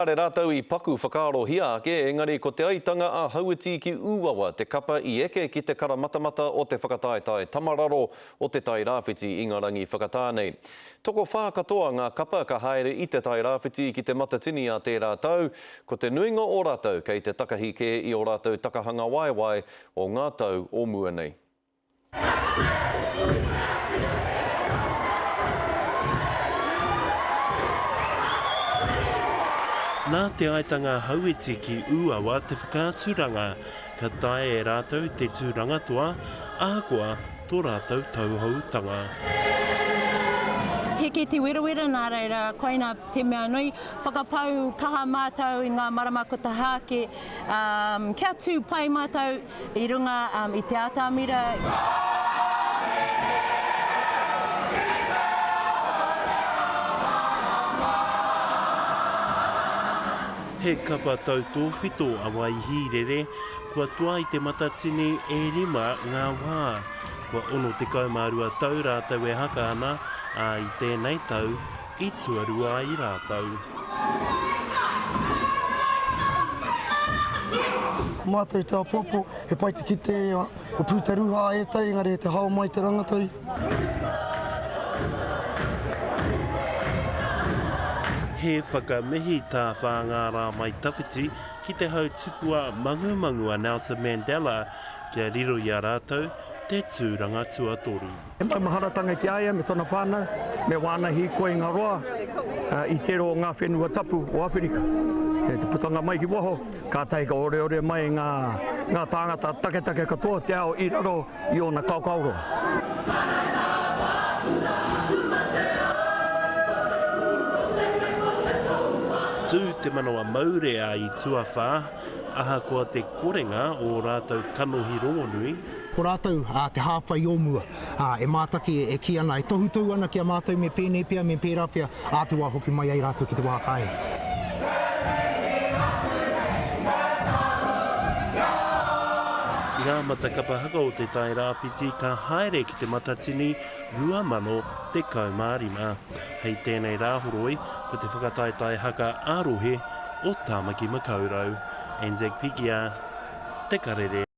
Kāre rātou i paku whakaarohia ake, engari ko Te Aitanga a Hauiti ki Ūawa te kapa i eke ki te karamatamata o te whakataetae tamararo o Te Tai Rāwhiti i ngā rangi whakatā nei. Tokowhā katoa ngā kapa ka haere i Te Tai Rāwhiti ki Te Matatini a tērā tau, ko te nuinga o rātou kei te takahi kē i ō rātou takahanga waewae o ngā tau o mua nei. Nā Te Aitanga Hauiti ki Ūawa te whakaaturanga ka taea e rātou te tūranga toa ahakoa tō rātou tauhoutanga. Heke te werawera nā reira koina te mea nui. Whakapau kaha mātou i ngā marama ko taha ake kia tū pai mātou I runga i te atamira. He kapa tautōwhito a Waihīrere, kua toa i Te Matatini e rima ngā wā. Kua 62 tau rātou e haka ana, ā, i tēnei tau i tuarua ai rātou. Ko mātou te apoapo, he pai te kite, ko Pūtaruha ētahi, engari he te hao mai te rangatau. He whakamihi tā Whāngārā-mai-tawhiti ki te hau tupua mangumangu a Nelson Mandela kia riro i a rātou te tūranga tuatoru. He maumaharatanga ki a ia me tona whānau, me wāna hīkoinga roa i tērā o ngā whenua tapu o Awherika. Te putanga mai ki waho, kātahi ka oreore mai ngā, ngā tāngata taketake katoa o te ao i raro i ōna kaokaoroa. Tū te manawa maurea i tuawhā, ahakoa te korenga o ō rātou kanohi rongonui. Ko rātou te hāpai o mua, e mātaki, e kī ana, e tohutohu ana ki a mātou me pēnei pea, me pērā pea, ā te wā hoki mai ai rātou ki te wā kāinga. Ngā mata kapa haka o Te Tai Rāwhiti ka haere ki Te Matatini 2015. Hei tēnei Rāhoroi, ko te whakataetae haka ā-rohe o Tāmaki Makaurau. Anzac Pikia, Te Karere.